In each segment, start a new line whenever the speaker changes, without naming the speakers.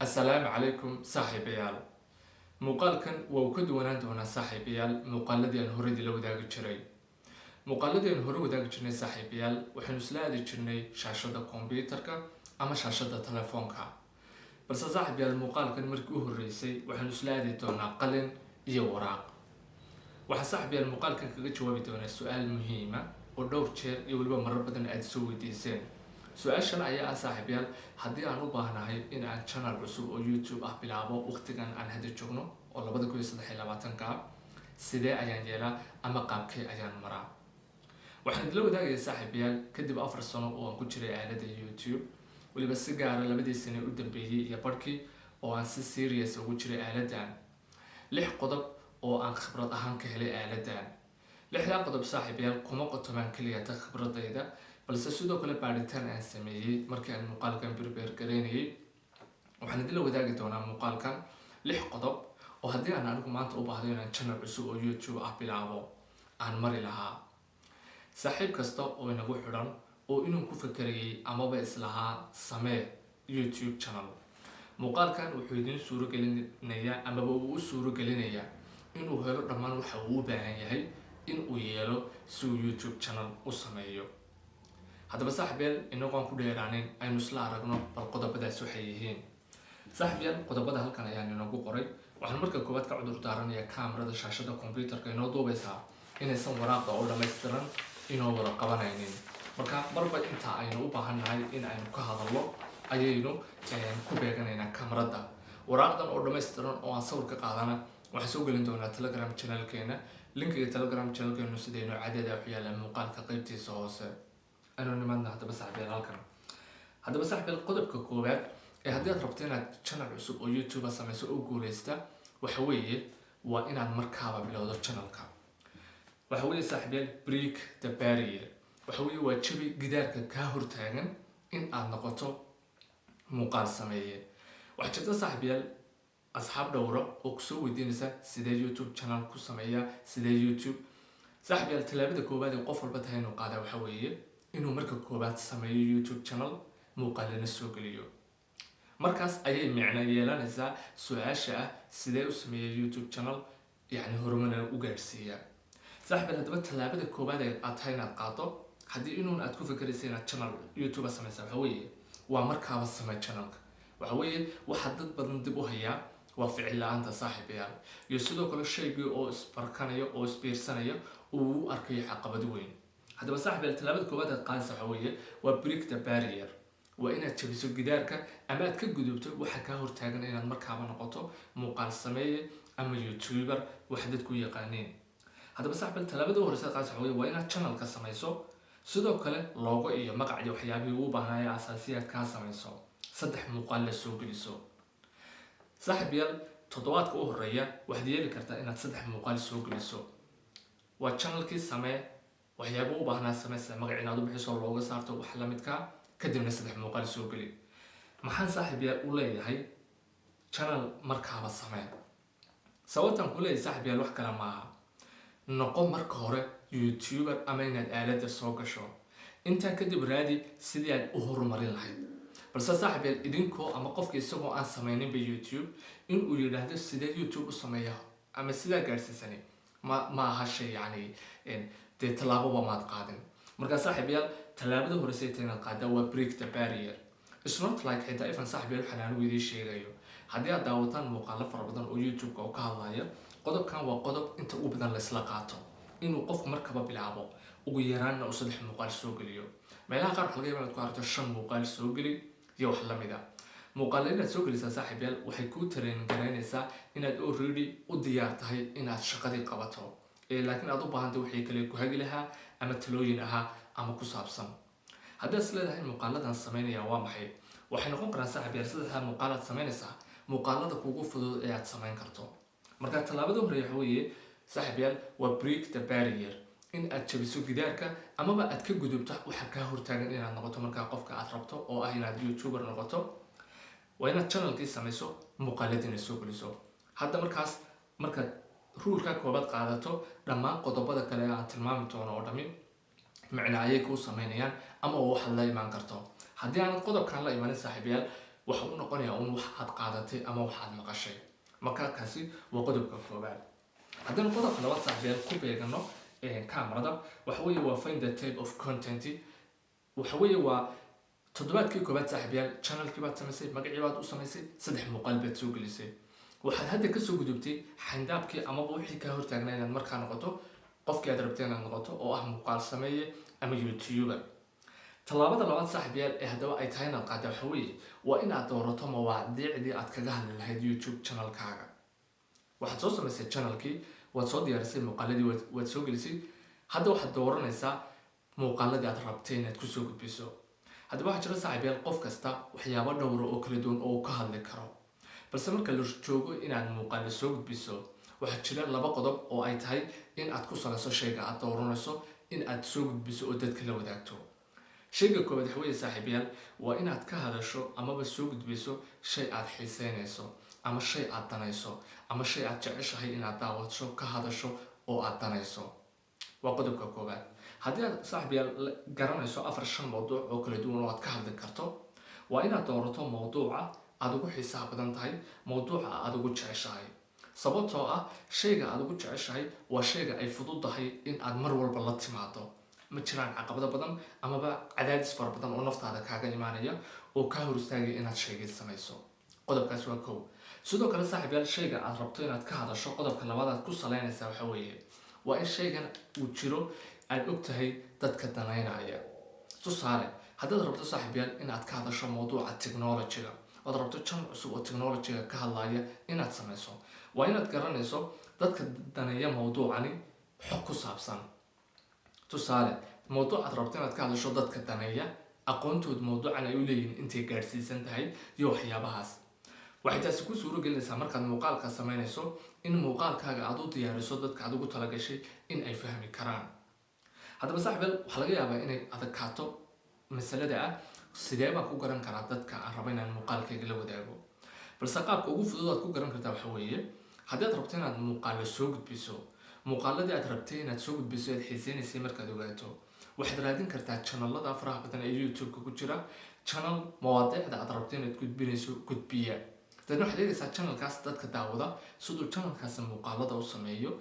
Assalaamu calaykum, saaxiibayaal. Muuqaalkan waa uu ka duwanaan doonaa, saaxiibayaal, muuqaaladii aan horadii la wadaagi jiray. Muuqaaladii aan hore wadaagi jirnay, saaxiibayaal, waxaynu isla aadi jirnay shaashada kombyuutarka ama shaashada telefoonka, balse, saaxiibayaal, muuqaalkan markii u horreysay waxaynu isla aadi doonaa qalin iyo waraaq. Waxaa, saaxiibayaal, muuqaalkan kaga jawaabi doonaa su-aal muhiima oo dhowr jeer iyo weliba marar badan aada soo weydiiseen. Su-aashan ayaa ah, saaxiibayaal, haddii aan u baahnahay in aan channel cusub oo YouTube ah bilaabo waqtigan aan hadda joogno oo 2023-ka ah, sidee ayaan yeelaa ama qaabkee ayaan maraa? Waxaan idila wadaagayaa, saaxiibayaal, kadib 4 sano oo aan ku jiray aaladda YouTube, weliba si gaara labadii sane u dambeeyey iyo barhkii oo aan si serious ugu jiray aaladdan, lix qodob oo aan khibrad ahaan ka helay aaladdan. Lixdaa qodob, saaxiibayaal, kuma qotomaan keliya ta khibradayda, balse sidoo kale baadhitaan aan sameeyey markii aan muuqaalkan prepare garaynayay. Waxaan idinla wadaagi doonaa muuqaalkan lix qodob oo haddii aan anigu maanta u baahdo inaan channel cusub oo YouTube ah bilaabo aan mari lahaa. Saaxiib kasta oo inagu xidhan oo inuu ku fekerayay amaba islahaa samee YouTube channel, muuqaalkan wuxuu idiin suuro gelinayaa amaba uu u suuro gelinayaa inuu helo dhammaan waxa uu u baahan yahay in uu yeelo si uu YouTube channel u sameeyo. Haddaba, saaxiibyaal, inagoon ku dheeraanin, aynu isla aragno bal qodobadaas waxay yihiin. Saaxiibyaal, qodobada halkan ayaan inoogu qoray. Waxaan marka koowaad ka cudur daaranayaa kamarada shaashada computerka inoo duubaysaa inaysan waraaqda oo dhammaystiran inoo wada qabanaynin. Marka marba inta aynu u baahannahay in aynu ka hadallo ayaynu ku beeganaynaa kamarada. Waraaqdan oo dhammaystiran oo aan sawir ka qaadana waxaan soo gelin doonaa Telegram channelkeena. Linkiga Telegram channelkeenu sidaynu cadeeda wuxuu yaalaa muuqaalka qeybtiisa hoose. Aynu nimaadna haddaba, saaxiibyaal, halkan. Haddaba, saaxiibyaal, qodobka koowaad ee haddii aad rabto inaad channel cusub oo YouTube samayso oo guuleysta waxa weeye waa inaad markaaba bilowdo channelka. Waxa weeye, saaxiibyaal, break the barrier. Waxa weeye waa jabi gidaarka kaa hortaagan in aad noqoto muuqaal sameeye. Waxaa jirta, saaxiibyaal, asxaab dhowra oo kusoo weydiinaysa sidee YouTube channel ku sameeya, sidee YouTube. Saaxiibyaal, tallaabada koowaad ee qof walba tahay inuu qaadaa waxa weeye inuu marka koowaad sameeyo YouTube channel, muuqaalana soo geliyo. Markaas ayay micno yeelanaysaa su-aasha ah sidee u sameeya YouTube channel, yacni horumarna u gaadhsiiyaa. Saaxiibyaal, haddaba tallaabada koowaad ee aad tahay inaad qaado haddii inuun aad ku fekeraysa inaad channel YouTube samaysa waxa weeye waa markaaba samee channelka. Waxa weeye waxaa dad badan dib u hayaa waa ficil la-aanta, saaxiibayaal, iyo sidoo kale shaygii oo isbarkanaya oo isbiirsanaya uu u arkayo caqabad weyn. Haddaba, saaxiibayaal, tallaabada koowaad aad qaadaysa waxa weeye waa break the barrier, waa inaad jabiso gidaarka ama aad ka gudubto waxa kaa hortaagan inaad markaaba noqoto muuqaal sameeye ama YouTuber waxa dadku yaqaaneen. Haddaba, saaxiibayaal, tallaabada u horeysa aad qaadaysa waxa weeye waa inaad channelka samayso, sidoo kale logo iyo magac iyo waxyaabihii ugu baahnaya asaasiyaad kaa samayso, saddex muuqaal la soo geliso. Saaxiibyaal, toddobaadka u horeeya waxaad yeeli kartaa inaad saddex muuqaal soo geliso. Waa channelkii samee, waxyaaba u baahnaa samee, sida magac inaad u bixiso, looga saarto, wax la midkaa, kadibna saddex muuqaal soo geli. Maxaan, saaxiibyaal, u leeyahay channel markaaba samee? Sababtaan ku leeyahay, saaxiibyaal, wax kale maaha. Noqo marka hore YouTuber ama inaad aaladda soo gasho, intaa kadib raadi sidii aad u horumarin lahayd. Balse, saaxiibyaal, idinkoo ama qofka isagoo aan sameyninba YouTube inuu yidhaahdo sidee YouTube u sameeya ama sidaa gaadhsiisani ma aha shay, yacni dee tallaaboba maad qaadin. Markaa, saaxiibayaal, tallaabada horeysa ta inaad qaadaa waa break the barrier. It's not like xitaa ifan, saaxiibayaal, waxaan anigu idiin sheegayo. Haddii aad daawataan muuqaalo fara badan oo YouTube-ka oo ka hadlaya qodobkan, waa qodob inta ugu badan laysla qaato inuu qofku markaba bilaabo, ugu yaraanna uu saddex muuqaal soo geliyo. Meelaha qaar waxa laga yaba inaad ku aragto shan muuqaal soo geli iyo wax lamid a. Muuqaalo inaad soo gelisaa, saaxiibyaal, waxay kuu train garaynaysaa inaad already u diyaar tahay inaad shaqadii qabato, ee laakiin aad u baahantay wixii kale ku hagi lahaa ama talooyin ahaa ama ku saabsan. Haddaad is leedahay muuqaaladan samaynaya waa maxay, waxay noqon karaan, saaxiibyaal, saddexdaa muuqaal aad samaynaysaa muuqaalada kugu fudud ee aad samayn karto. Marka tallaabada horeeya waxa weeye, saaxiibyaal, waa break the barrier, in aad jabiso gidaarka amaba aad ka gudubto waxa kaa hortaagan inaad noqoto markaa qofka aad rabto oo ah inaad YouTuber noqoto. Waa inaad channelkii samayso, muuqaaladiina soo geliso. Hadda markaas markaad rule-ka koobaad qaadato, dhammaan qodobada kale ee aan tilmaami doono oo dhami micno ayay kuu sameynayaan ama oo waxaad la imaan karto. Haddii aanad qodobkan la imanin, saaxiibayaal, Waxa u noqonayaa un wax aad qaadatay ama wax aad maqashay. Marka kaasi waa qodobka koowaad. Haddaynu qodobka labaad, saaxiibayaal, ku beegano kamarada, waxa weeye waa find the type of content. Waxa weeye waa toddobaadkii koowaad, saaxiibayaal, channelkii baad samaysay, magacii baad u samaysay, saddex muuqaal baad soo gelisay. Waxaad hadda kasoo gudubtay xayndaabkii amaba wixii kaa hortaagnaa inaad markaa noqoto qofkii aad rabtay inaad noqoto, oo ah muuqaal sameeye ama YouTuber. Tallaabada labaad, saaxiibayaal, ee haddaba ay tahay inaad qaadda waxa weeye waa inaad doorato mawaadiicdii aad kaga hadli lahayd YouTube channelkaaga. Waxaad soo samaysay channelkii, waad soo diyaarisay muuqaaladii, waad soo gelisay. Hadda waxaad dooranaysaa muuqaaladii aad rabtay inaad kusoo gudbiso. Haddaba waxaa jira, saaxiibayaal, qof kasta waxyaabo dhowra oo kala duwan oo uu ka hadli karo, balse marka la joogo inaad muuqaalo soo gudbiso, waxaa jira laba qodob oo ay tahay in aad ku salayso shayga aad dooranayso in aad soo gudbiso oo dadka la wadaagto. Shayga koowaad waxa weeye, saaxiibayaal, waa inaad ka hadasho amaba soo gudbiso shay aad xiiseynayso ama shay aad danayso ama shay aad jeceshahay inaad daawato, ka hadasho oo aad danayso. Waa qodobka koowaad. Haddii aad, saaxiibayaal, garanayso afar shan mawduuc oo kala duwan oo aad ka hadli karto, waa inaad doorato mawduuca aad ugu xiisaha badan tahay, mawduuca aad ugu jeceshahay, sababtoo ah shayga aad ugu jeceshahay waa shayga ay fududahay in aad mar walba la timaado. Ma jiraan caqabado badan amaba cadaadis fara badan oo naftaada kaaga imaanaya oo kaa hor istaagaya inaad shaygay samayso. Qodobkaas waa kow. Sidoo kale, saaxiibyaal, shayga aad rabto inaad ka hadasho, qodobka labaad aad ku salaynaysaa waxa weeye waa in shaygan uu jiro aad og tahay dadka danaynaya. Tusaale, haddaad rabto, saaxiibyaal, inaad ka hadasho mawduuca technology-ga, ood rabto channel cusub oo technology-ga ka hadlaya inaad samayso, waa inaad garanayso dadka daneeya mawduucani xog ku saabsan. Tusaale, mawduucaad rabto inaad ka hadasho dadka daneeya aqoontood mawduucan ay u leeyihiin intay gaadhsiisan tahay iyo waxyaabahaas. Waxay taasi ku suuro gelinaysaa markaad muuqaalka samaynayso in muuqaalkaaga aad u diyaariso dadka aad ugu talagashay in ay fahmi karaan. Haddaba, saaxiibyaal, waxaa laga yaabaa inay adagkaato masalada ah: sidee baan ku garan karaa dadka aan rabo inaan muuqaalkayga la wadaago? Balse qaabka ugu fudud aad ku garan kartaa waxa weeye, haddii aad rabto inaad muuqaalo soo gudbiso, muuqaaladii aad rabtay inaad soo gudbiso aad xiiseynaysay markaad ogaato, waxaad raadin kartaa channelada faraha badan ee YouTube-ka ku jira, channel mawaadiicda aad rabto inaad gudbinayso gudbiya. Dadna waxaad eegaysaa channelkaas dadka daawada, siduu channelkaasi muuqaalada u sameeyo,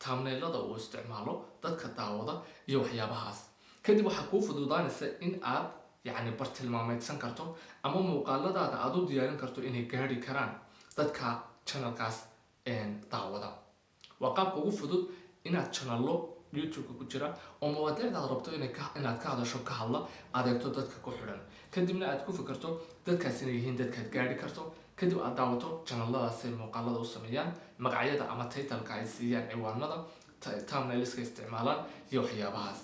thumbnailada uu isticmaalo, dadka daawada iyo waxyaabahaas. Kadib waxaa kuu fududaanaysa in aad yacni bartilmaameedsan karto ama muuqaaladaada aad u diyaarin karto inay gaari karaan dadka channelkaas daawada. Waa qaabka ugu fudud inaad channelo YouTube-ka ku jira oo mawaadiicda aad rabto inaad ka hadasho ka hadla adeegto dadka ku xidhan, kadibna aad ku fikirto dadkaas inay yihiin dadkaad gaari karto. Kadib aad daawato channeladaas ay muuqaalada u sameeyaan, magacyada ama titleka ay siiyaan ciwaanada, thumbnailska isticmaalaan iyo waxyaabahaas.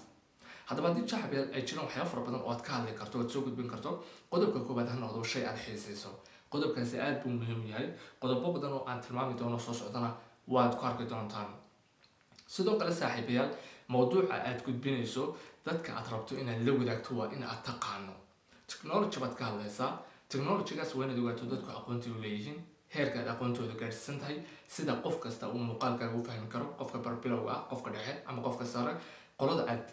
Haddaba haddii, saaxiibyaal, ay jiraan waxyaaba fara badan oo aad ka hadli karto, aad soo gudbin karto, qodobka koowaad ha noqdo shay aad xiisayso. Qodobkaasi aad buu muhiim yahay. Qodobo badan oo aan tilmaami doono soo socdana waad ku arki doontaan. Sidoo kale, saaxiibayaal, mawduuca aad gudbinayso dadka aad rabto inaad la wadaagto waa in aad taqaano. Technology baad ka hadlaysaa, technologygaas waa inaad ogaato dadku aqoonta u leeyihiin, heerka aad aqoontooda gaadhsiisan tahay, sida qof kasta uu muuqaalkaaga u fahmi karo, qofka barbilowga ah, qofka dhexe ama qofka sare, qolada aad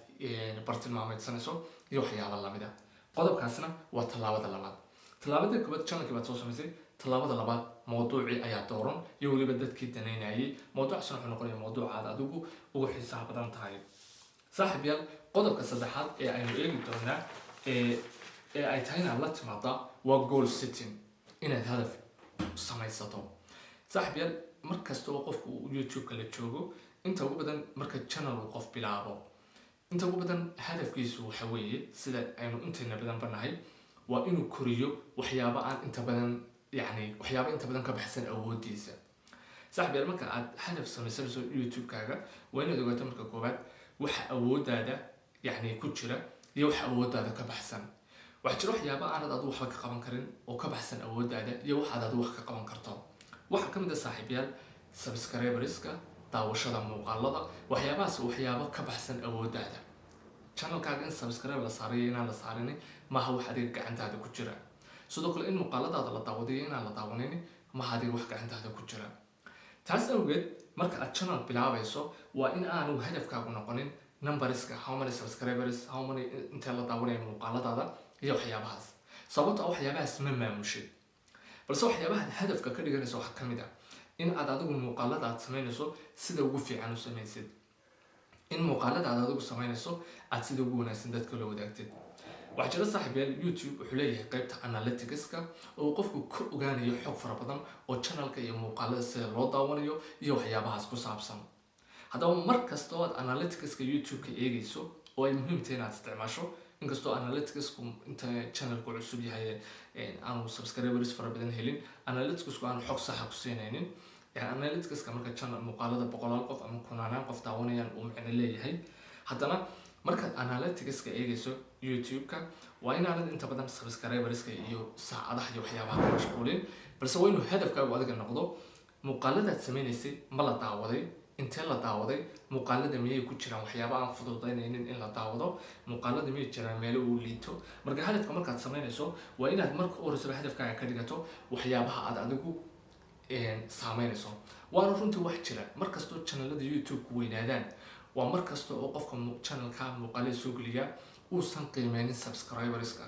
bartilmaameedsanayso iyo waxyaaba lamid ah. Qodobkaasna waa tallaabada labaad. Tallaabada koowaad, channelkii baad soo samaysay. Tallaabada labaad, mawduucii ayaa dooran iyo weliba dadkii danaynayay. Mawduucaasna wuxuu noqonaya mawduuca aad adigu ugu xiisaha badan tahay. Saaxiib yaal, qodobka saddexaad ee aynu eegi doonaa ee ay tahay inaad la timaada waa goal setting, inaad hadaf samaysato. Saaxiib yaal, mar kasta oo qofku uu YouTube-ka la joogo, inta ugu badan marka channel uu qof bilaabo, inta ugu badan hadafkiisu waxa weeye, sida aynu inteena badan banahay, waa inuu koriyo waxyaabo aan inta badan, yacni waxyaabo inta badan ka baxsan awoodiisa. Saaxiib yaal, marka aad hadaf samaysanayso YouTube-kaaga, waa inaad ogaato marka koowaad waxa awooddaada yacni ku jira iyo waxa awooddaada ka baxsan. Waxaa jira waxyaabo aanad adu waxba ka qaban karin oo ka baxsan awooddaada iyo waxaad adu wax ka qaban karto. Waxaa ka mid ah, saaxiibyaal, subscriberska, daawashada muuqaalada. Waxyaabahaas waxyaabo ka baxsan awooddaada. Channelkaaga in subscribe la saarayo inaan la saarini maaha wax adiga gacantaada ku jira. Sidoo kale, in muuqaaladaada la daawadayo inaan la daawanin maaha adiga wax gacantaada ku jira. Taas awgeed, marka aad channel bilaabayso, waa in aanu hadafkaagu noqonin numberska, how many subscribers, how many, intee la daawanaya muuqaaladaada iyo waxyaabahaas, sababto ah waxyaabahaas ma maamushid. Balse waxyaabaha hadafka ka dhiganaysa waxaa ka mid ah in aad adigu muuqaalada aad samaynayso sida ugu fiican u samaysid, in muuqaalada aad adigu samaynayso aad sida ugu wanaagsan dadka la wadaagtid. Waxaa jira, saaxiibyaal, YouTube wuxuu leeyahay qaybta analyticska oo uu qofku ka ogaanayo xog fara badan oo channelka iyo muuqaalada sida loo daawanayo iyo waxyaabahaas ku saabsan. Haddaba mar kasta oo aad analyticska YouTube-ka eegayso, oo ay muhiim tahay inaad isticmaasho, inkastoo analyticsku inta channelku cusub yahay, aanu subscribers fara badan helin, analyticsku aanu xog saxa ku siinaynin. Analyticska marka channel muuqaalada boqolaal qof ama kunaanaan qof daawanayaan uu micno leeyahay. Haddana markaad analyticska eegayso YouTube-ka, waa inaanad inta badan subscriberska iyo saacadaha iyo waxyaabaha ka mashquulin, balse waa inuu hadafkaagu adiga noqdo: muuqaaladaad sameynaysay ma la daawaday? Intee la daawaday? Muuqaalada miyay ku jiraan waxyaaba aan fududaynaynin in la daawado? Muuqaalada miyay jiraan meelo uu liito? Marka hadafka markaad samaynayso, waa inaad marka u horeysaba hadafkaaga ka dhigato waxyaabaha aad adigu saameynayso. Waana runtii wax jira: markastoo channelada YouTube-ku weynaadaan, waa mar kasta oo qofka channelka muuqaalada soo geliya uusan qiimeynin subscriberska.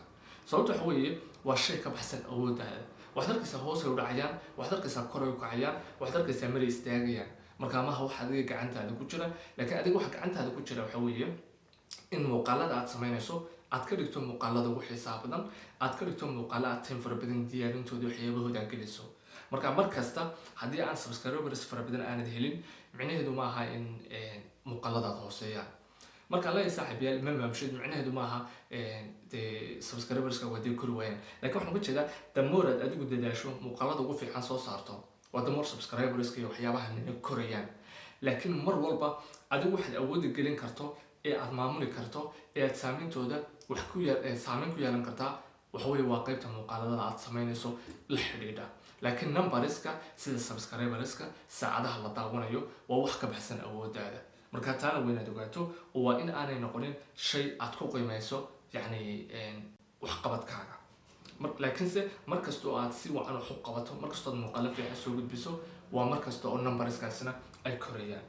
Sababta waxa weeye, waa shay ka baxsan awooddaada. Waxaad arkaysaa hoos ay u dhacayaan, waxaad arkaysaa kor ay u kacayaan, waxaad arkaysaa maray istaagayaan. Marka maha wax adiga gacantaada ku jira, laakiin adiga waxa gacantaada ku jira waxa weeye in muuqaalada aad samaynayso aad ka dhigto muuqaalada ugu xiisaha badan, aad ka dhigto muuqaalo aad time fara badan diyaarintooda, waxyaabahooda aad geliso. Marka mar kasta haddii aan subscribers fara badan aanad helin, micnaheedu ma aha in muuqaaladaad hooseeyaan. Markaan leeyahay, saaxiibayaal, ma maamushid, micnaheedu maaha dee subscriberska waa dee kori waayaan, laakiin waxaan uga jeedaa the more aad adigu dadaasho, muuqaalada ugu fiican soo saarto, waa the more subscriberska iyo waxyaabaha nina korayaan. Laakiin mar walba adigu waxaad awoodda gelin karto ee aad maamuli karto ee aad saameyntooda wax ku saameyn ku yeelan kartaa waxa weeye waa qaybta muuqaaladada aad sameynayso la xidhiidha. Laakiin numberska sida subscriberska, saacadaha la daawanayo, waa wax ka baxsan awooddaada. Marka taana waa inaad ogaato, oo waa in aanay noqonin shay aad ku qiimeyso yacni waxqabadkaaga. Laakiinse mar kasta oo aad si wacan wax u qabato, mar kastoo aad muuqaalo fiican soo gudbiso, waa mar kasta oo numberskaasina ay korayaan.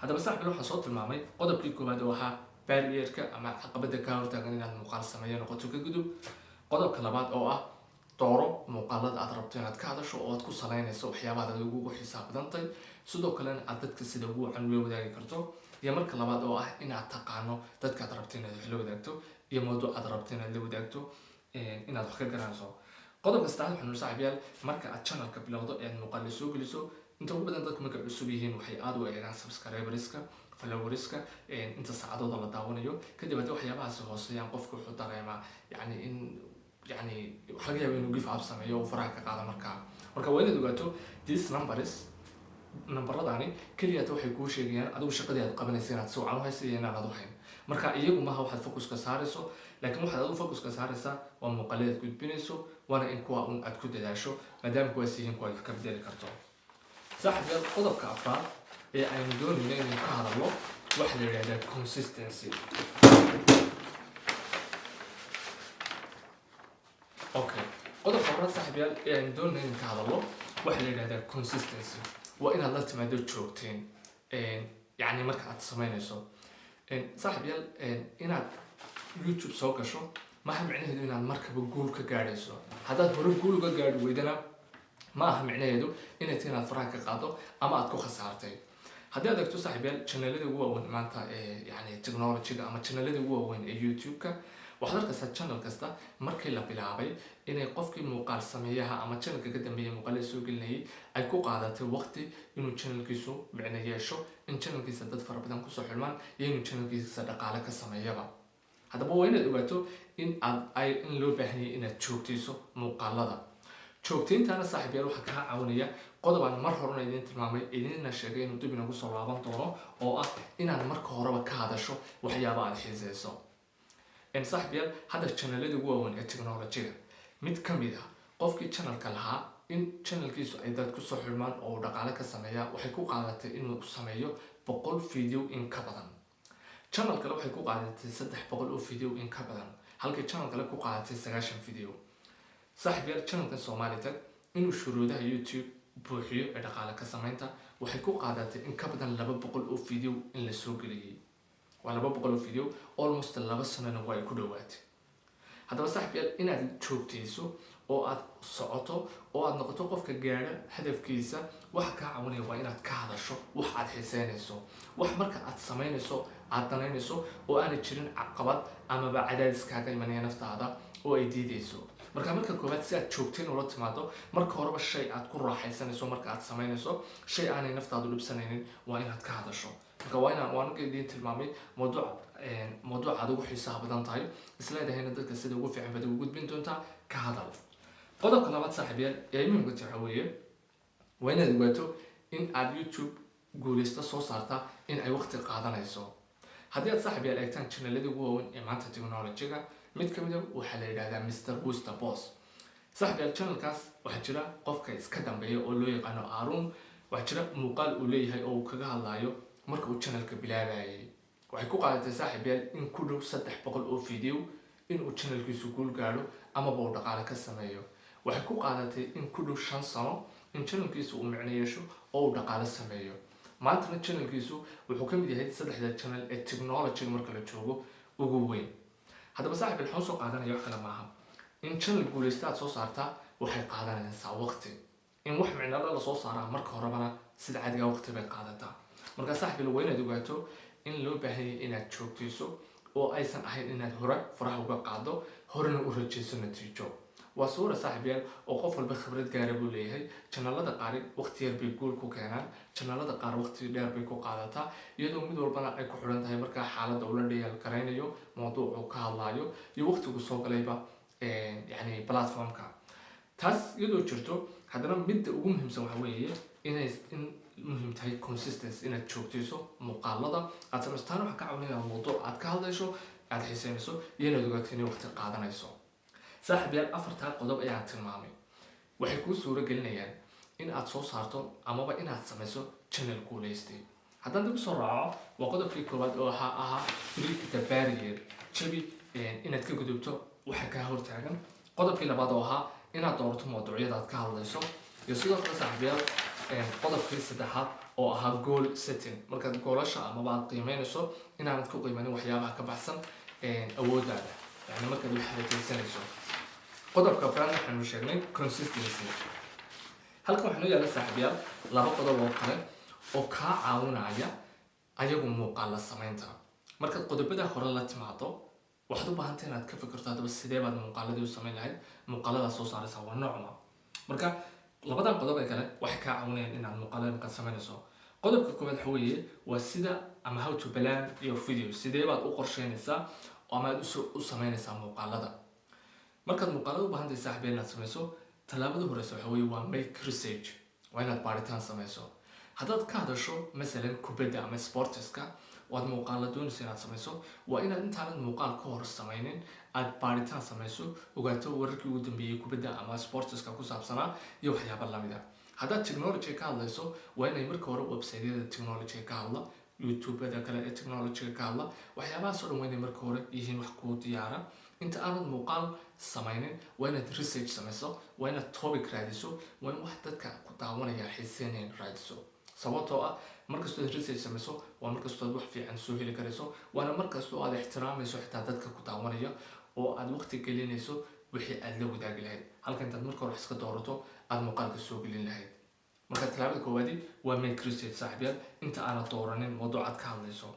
Haddaba saaxiib, waxaan soo tilmaamay qodobkii koowaad oo ahaa barrierka ama caqabada kaa hortaagan inaad muuqaal sameeya noqoto, ka gudub. Qodobka labaad oo ah dooro muuqaalada aad rabto inaad ka hadasho, oo aad ku salaynayso waxyaabaha aad ugu xisaab badantay, sidoo kalena aad dadka sida ugu wacan ula wadaagi karto. Iyo marka labaad oo ah inaad taqaano dadka aad rabto inaad wax la wadaagto iyo mawduuc aad rabto inaad la wadaagto inaad wax ka garanayso. Qodobka saddexaad waxaanu, saaxiibayaal, marka aad channelka bilowdo ee aad muuqaal soo geliso, inta ugu badan dadku markay cusub yihiin waxay aada u eegaan subscriberska, followerska, inta saacadooda la daawanayo. Kadib haddii waxyaabahaasi hooseeyaan, qofka wuxuu dareemaa yani in yani waxa laga yaaba inuu give up sameeyo oo faraha ka qaado markaa. Marka waa inaad ogaato these numbers, nambaradani keliyata waxay kuu sheegayaan adigu shaqadii aad qabanaysa inaad si wacan u haysa iyo inaanad u hayn. Marka iyagu maha waxaad focuska saarayso, laakiin waxaad adigu focuska saaraysaa waa muuqaalada aad gudbinayso, waana in kuwa un aad ku dadaasho, maadaama kuwaas yihiin kuwa aad wax ka bedeli karto. Saaxiibyaal, qodobka afraad ee aynu doonayno inaynu ka hadalno waxaa la yidhahdaa consistency. Okay, qodobka afraad, saaxiibyaal, ee aynu doonayno inaynu ka hadalno waxaa la yidhahdaa consistency. Waa inaad la timaado joogteen, yacni marka aad samaynayso, saaxiibyaal, inaad YouTube soo gasho maha micnaheedu inaad markaba guul ka gaadhayso. Haddaad hore guul uga gaadhi weydana, ma aha micnaheedu inay tahay inaad faraha ka qaado ama aad ku khasaartay. Haddii aad eegto, saaxiibyaal, channelada ugu waaweyn maanta ee yani technologyga ama channelada ugu waaweyn ee YouTube-ka, waxaad arkaysaa channel kasta markii la bilaabay inay qofkii muuqaal sameeyaha ama channelka ka dambeeyay muuqaalada soo gelinayay ay ku qaadatay waqti inuu channelkiisu micno yeesho, in channelkiisa dad fara badan kusoo xidhmaan iyo inuu channelkiisa dhaqaale ka sameeyaba. Haddaba waa inaad ogaato in aad ay in loo baahan yahay inaad joogtayso muuqaalada. Joogtayntaana, saaxiibyaal, waxaa kaa caawinaya qodob aan mar horena idiin tilmaamay, idinna sheegay inuu dib inagu soo laaban doono, oo ah inaad marka horeba ka hadasho waxyaaba aad xiiseyso. Saaxiibyaal, hadda channelada ugu waaweyn ee technologyga mid ka mid ah, qofkii channelka lahaa in channelkiisu ay dad kusoo xidhmaan oo uu dhaqaale ka sameeya waxay ku qaadatay inuu sameeyo 100 video in ka badan. Channel kale waxay ku qaadatay 300 oo video in ka badan, halkii channel kale ku qaadatay 90 video. Saaxiibyaal, channelkan Somali Tech inuu shuruudaha YouTube buuxiyo ee dhaqaale ka sameynta waxay ku qaadatay in ka badan 200 oo video in la soo geliyey. Waa 200 oo video, almost 2 sanona waa ay ku dhawaatay. Haddaba saaxiibyaal, inaad joogtayso Oo aad socoto oo aad noqoto qofka gaadha hadafkiisa, waxa kaa caawinaya waa inaad ka hadasho wax aad xiiseynayso, wax marka aad samaynayso aad danaynayso, oo aanay jirin caqabad amaba cadaadis kaaga imanaya naftaada oo ay diideyso. Marka koowaad, si aad joogteen ula timaado, marka horeba shay aad ku raaxaysanayso marka aad samaynayso, shay aanay naftaadu dhibsanaynin, waa inaad ka hadasho. Marka waa inaan waan idiin tilmaamay mawduuc aad ugu xiisaha badan tahay, isleedahayna dadka sida ugu fiican baad ugu gudbin doontaa, ka hadal. Qodobka labaad, saaxiibayaal, ee muhiimka tahay waxa weeye waa inaad ogaato in aad YouTube guulaysta soo saarta in ay waqti qaadanayso. Haddii aad, saaxiibayaal, eegtaan channeladii ugu waaweyn ee maanta technology-ga, mid ka mid a waxaa la yidhahdaa Mr Wooster Boss. Saaxiibayaal, channelkaas waxaa jira qofka iska dambeeya oo loo yaqaano Arun. Waxaa jira muuqaal uu leeyahay oo uu kaga hadlayo marka uu channelka bilaabayay. Waxay ku qaadatay, saaxiibayaal, in ku dhow 300 oo video inuu channelkiisu guul gaadho amaba uu dhaqaale ka sameeyo. Waxay ku qaadatay in ku dhow 5 sano in channelkiisu uu micno yeesho oo uu dhaqaale sameeyo. Maantana channelkiisu wuxuu ka mid yahay saddexda channel ee technology marka la joogo ugu weyn. Haddaba, saaxib, waxaan soo qaadanaya wax kale maaha: in channel guulaysta aad soo saartaa waxay qaadanaysaa waqti, in wax micnala la soo saaraa marka horebana sida caadiga waqti bay qaadataa. Marka, saaxib, waa inaad ogaato in loo baahanyay inaad joogtayso oo aysan ahayn inaad hore faraha uga qaado, horena u rajayso natiijo. Waa suura, saaxiibyaal, oo qof walba khibrad gaara buu leeyahay. Channelada qaari waqti yar bay guul ku keenaan, channelada qaar waqti dheer bay ku qaadataa, iyadoo mid walbana ay ku xidhan tahay markaa xaaladda ula dhayaal garaynayo, mawduucu ka hadlaayo iyo waqtigu soo galayba, yani platformka. Taas iyadoo jirto, haddana midda ugu muhiimsan waxa weeye inay in muhiim tahay consistency, inaad joogtayso muuqaalada aad samayso. Taana waxaa ka caawinaya mawduuc aad ka hadlayso aad xiiseynayso iyo inaad ogaato inay waqti qaadanayso. Saaxiib yaal, afartaa qodob ayaan tilmaamay waxay kuu suuro gelinayaan in aad soo saarto amaba inaad samayso channel guulaystay. Haddaan dib usoo raaco, waa qodobkii koowaad oo ahaa break the barrier, jabi inaad ka gudubto waxa kaa hortaagan. Qodobkii labaad oo ahaa inaad doorato mawduucyada aad ka hadlayso. Iyo sidoo kale, saaxiibayaal, qodobkii saddexaad oo ahaa goal setting, markaad goolasha amaba aad qiimeynayso inaanad ku qiimanin waxyaabaha ka baxsan awooddaada, yani markaad wax rajaysanayso. Qodobka afraad waxaanu sheegnay consistency. Halkan waxaa noo yaalla, saaxiibayaal, laba qodob oo kale oo kaa caawinaya ayagu muuqaala samaynta. Markaad qodobada hore la timaado, waxaad u baahantay inaad ka fikirto haddaba sidee baad muuqaaladii u samayn lahayd, muuqaaladaad soo saaraysaa waa noocma. Marka labadan qodob ee kale waxay kaa caawinayaan inaad muuqaalada markaad samaynayso. Qodobka koowaad waxa weeye waa sida ama how to plan your video, sidee baad u qorsheynaysaa ama aad u samaynaysaa muuqaalada. Markaad muuqaalada u baahantahay, saaxiib, inaad samayso, tallaabada horeysa waxa weeye waa make research, waa inaad baaritaan samayso. Haddaad ka hadasho masalan kubadda ama sportiska oo aad muuqaala doonayso inaad samayso, waa inaad intaanad muuqaal ka hor samaynin aad baaritaan samayso, ogaato wararkii ugu dambeeyey kubadda ama sportiska ku saabsanaa iyo waxyaaba lamid ah. Haddaad technology ka hadlayso, waa inay marka hore websiteyada technology ka hadla, youtubada kale ee technologyga ka hadla, waxyaabahaas oo dhan waa inay marka hore yihiin wax kuu diyaara. Inta aanad muuqaal samaynin waa inaad research samayso, waa inaad topic raadiso, waa in wax dadka ku daawanaya xiiseynayan raadiso. Sababtoo ah markastoo aad research samayso waa markastoo aad wax fiican soo heli karayso, waana markastoo aad ixtiraamayso xitaa dadka ku daawanaya oo aad waqti gelinayso wixii aad la wadaagi lahayd, halka intaad marka hore wax iska doorato aad muuqaalka soo gelin lahayd. Marka tallaabada koowaadi waa make research, saaxiibyaal, inta aanad dooranin mawduuc aad ka hadlayso.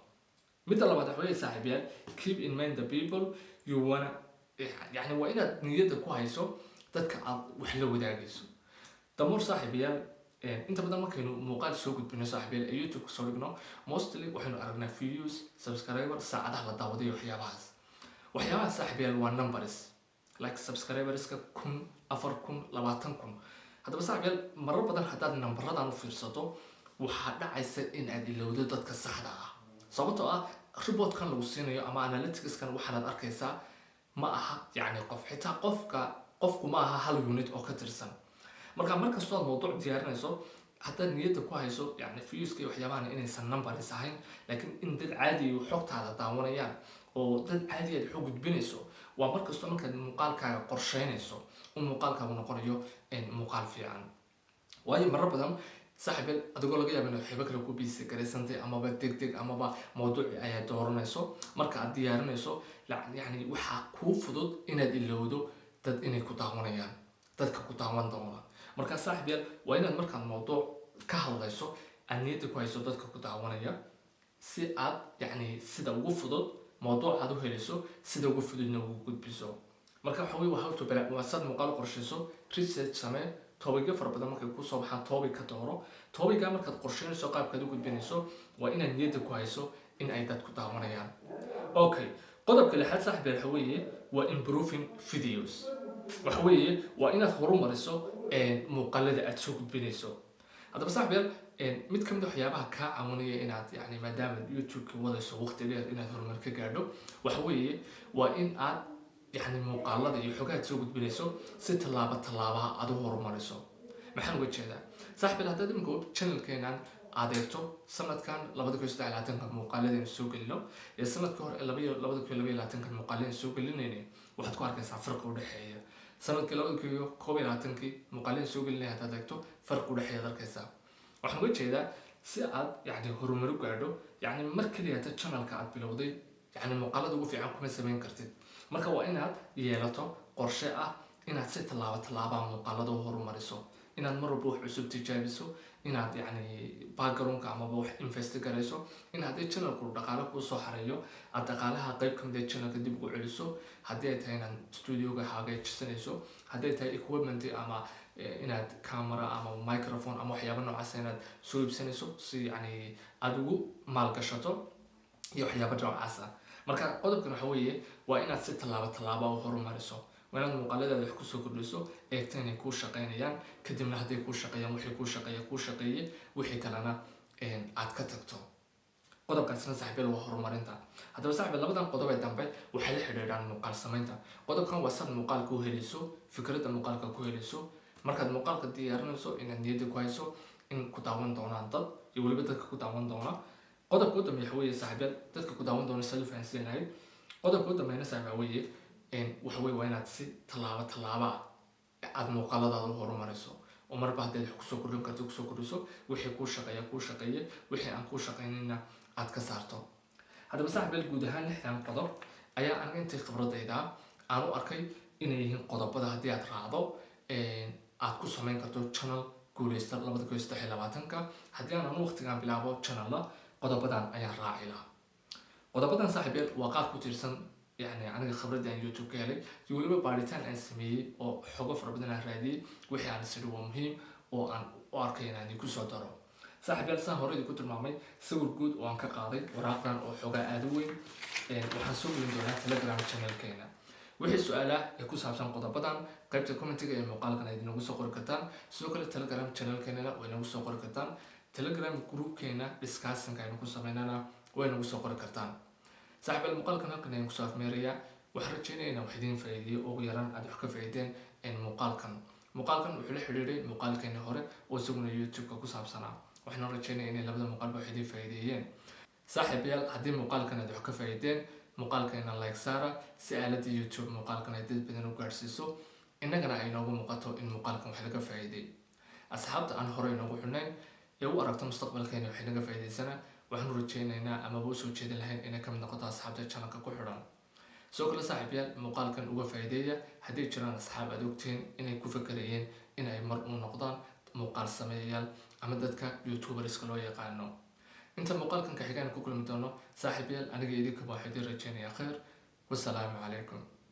Midda labaad waxa weeye, saaxiibyaal, keep in mind the people you wanna, yani waa inaad niyadda ku hayso dadka aad wax la wadaagayso. Damuur, saaxiibayaal, inta badan markaynu muuqaal soo gudbino, saaxiibayaal, ee YouTube kasoo dhigno, mostly waxaynu aragnaa views, subscriber, saacadaha la daawaday iyo waxyaabahaas. Waxyaabahaas, saaxiibayaal, waa numbers, like subscriberska 1000, 4000, 20,000. Haddaba, saaxiibayaal, marar badan haddaad nambaradan u fiirsato, waxaa dhacaysa in aad ilowdo dadka saxda ah. Sababtoo ah reportkan lagu siinayo ama analyticskan waxaanaad arkaysaa ma aha yacni qof, xitaa qofka qofku ma aha hal unit oo ka tirsan. Marka markastoo aad mawduuc diyaarinayso, haddaad niyadda ku hayso yani viewska iyo waxyaabahan inaysan numbers ahayn, laakiin in dad caadi xogtaada daawanayaan oo dad caadi aad xog gudbinayso, waa markastoo markaad muuqaalkaaga qorsheynayso in muuqaalkaagu noqonayo muuqaal fiican. Waayo marar badan, saaxiibeel, adigoo laga yaaba inaad waxyaabo kale ku busy garaysantay amaba deg deg amaba mawduuci ayaad dooranayso, marka aad diyaarinayso, yani waxaa kuu fudud inaad ilowdo dad inay ku daawanayaan. Dadka ku daawan doona. Marka, saaxiibayaal, waa inaad markaad mawduuc ka hadlayso aad niyadda ku hayso dadka ku daawanaya, si aad yacni sida ugu fudud mawduuc aad u helayso, sida ugu fududna ugu gudbiso. Marka waxa weye waa how to plan, waa saad muuqaal qorshayso. Research samee. Topicyo fara badan markay kusoo baxaan, topic ka dooro. Topicga markaad qorsheynayso, qaabkaad u gudbinayso, waa inaad niyadda ku hayso in ay dadku daawanayaan. Okay, qodobka lixaad, saaxiib, waxa weeye waa improving videos. Waxa weeye waa inaad horumariso muuqaalada aad soo gudbinayso. Haddaba, saaxiib, mid ka mid a waxyaabaha kaa caawinaya inaad yani maadaama YouTube-ka wadayso waqti dheer inaad horumar ka gaadho, waxa weeye waa in aad yani muuqaalada iyo xogaha soo gudbinayso si tallaabo tallaabaha aad u horumariso. Maxaan uga jeedaa, saaxiib? Haddaad iminka channelkeenan aad eegto, sanadkan 2023-ka muuqaaladaynu soo gelino iyo sanadka hore 2022-ka muuqaaladaynu soo gelinayna, waxaad ku arkaysaa farqi udhexeeya. Sanadkii 2021-kii muuqaaladaynu soo gelinay haddaad eegto, farqi udhexeeya ad arkaysaa. Waxaan uga jeedaa, si aad yani horumar u gaadho, yani mar keliya hata channelka aad bilowday yani muuqaalada ugu fiican kuma samayn kartid. Marka waa inaad yeelato qorshe ah inaad si tallaabo tallaabaha muuqaalada u horumariso, inaad mar walba wax cusub tijaabiso, inaad yani backgroundka amaba wax invest garayso, in haddii channelku dhaqaale kuu soo xareeyo aad dhaqaalaha qayb kamid ah channelka dib ugu celiso, haddii ay tahay inaad studioga hagaajisanayso, haddii ay tahay equipment ama inaad camera ama microphone ama waxyaaba noocaas inaad soo iibsanayso, si yani aada ugu maalgashato iyo waxyaaba noocaas ah. Marka qodobkan waxa weeye waa inaad si tallaabo tallaaba u horumariso. Waa inaad muuqaaladaada wax kusoo kordhiso, eegta inay kuu shaqeynayaan, kadibna hadday kuu shaqeeyaan, wixii kuu shaqeeya kuu shaqeeye, wixii kalena aad ka tagto. Qodobkaasna, saaxiibyada, waa horumarinta. Haddaba, saaxiib, labadan qodob ee dambe waxay la xidhiidhaan muuqaal samaynta. Qodobkan waa sad muuqaalka u helayso, fikradda muuqaalka ku helayso. Markaad muuqaalka diyaarinayso, inaad niyadda ku hayso in ku daawan doonaan dad iyo weliba dadka ku daawan doona. Qodobka u dambeeya waxa weeye, saaxiibyal, dadka ku daawan doona saad u fahansan lahayd. Qodobka u dambeeyana, saaxiib, waxa weeye waa inaad si tallaabo tallaaba ah aad muuqaaladaada u horumariso, oo marba haddaad wax kusoo kordhin karto kusoo kordhiso, wixii kuu shaqeeya kuu shaqeeye, wixii aan kuu shaqaynayna aad ka saarto. Haddaba, saaxiibyal, guud ahaan lixdan qodob ayaa aniga intay khibradayda aan u arkay inay yihiin qodobada haddii aad raacdo aad ku samayn karto channel guuleysta 2023-ka. Haddii aan anu waqtigan bilaabo channella, qodobadan ayaan raaci lahaa. Qodobadan, saaxiibyal, waa qaar ku tiirsan yani aniga khibraddii aan YouTube ka helay iyo weliba baaritaan aan sameeyey oo xogo fara badan aan raadiyey, wixii aan isiri waa muhiim oo aan u arkay inaan idinku soo daro. Saaxiibyal, saan hore idinku tilmaamay, sawir guud oo aan ka qaaday waraaqdan oo xogaa aada u weyn waxaan soo gelin doonaa Telegram channelkeena. Wixii su-aalaha ee ku saabsan qodobadan, qaybta commentiga ee muuqaalkan aad inagu soo qori kartaan. Sidoo kale Telegram channelkeenana way inagu soo qori kartaan. Telegram groupkeena discussionka aynu ku sameynana way inagu soo qori kartaan. Saaxiibayaal, muuqaalkan halkan ayaan kusoo afmeerayaa. Waxaan rajeynaya inaan wax idiin faa'iideeyo, ugu yaraan aad wax ka faa'iideen. Muuqaalkan wuxuu la xidhiidhay muuqaalkeeni hore oo isaguna YouTube-ka ku saabsanaa. Waxaan rajeynaya inay labada muuqaalba wax idiin faa'iideeyeen. Saaxiibayaal, haddii muuqaalkan aad wax ka faa'iideen, muuqaalkeena like saara, si aaladda YouTube muuqaalkan ay dad badan u gaadhsiiso, innagana ay noogu muuqato in muuqaalkan wax laga faa'iiday. Asxaabta aan hore inoogu xidhnayn ee u aragto mustaqbalkeena waxay naga faa'iidaysana, waxaanu rajeynaynaa amaba usoo jeedin lahayn inay kamid noqoto asxaabta channelka ku xidhan. Sidoo kale, saaxiibayaal, muuqaalkan uga faa'iideeya hadday jiraan asxaab aad ogtihiin inay ku fakarayeen in ay mar uu noqdaan muuqaal sameeyayaal ama dadka youtuberska loo yaqaano. Inta muuqaalkan ka xigaan ku kulmi doono, saaxiibayaal, aniga idinkaba waxaa idiin rajeynayaa khayr. Wasalaamu calaykum.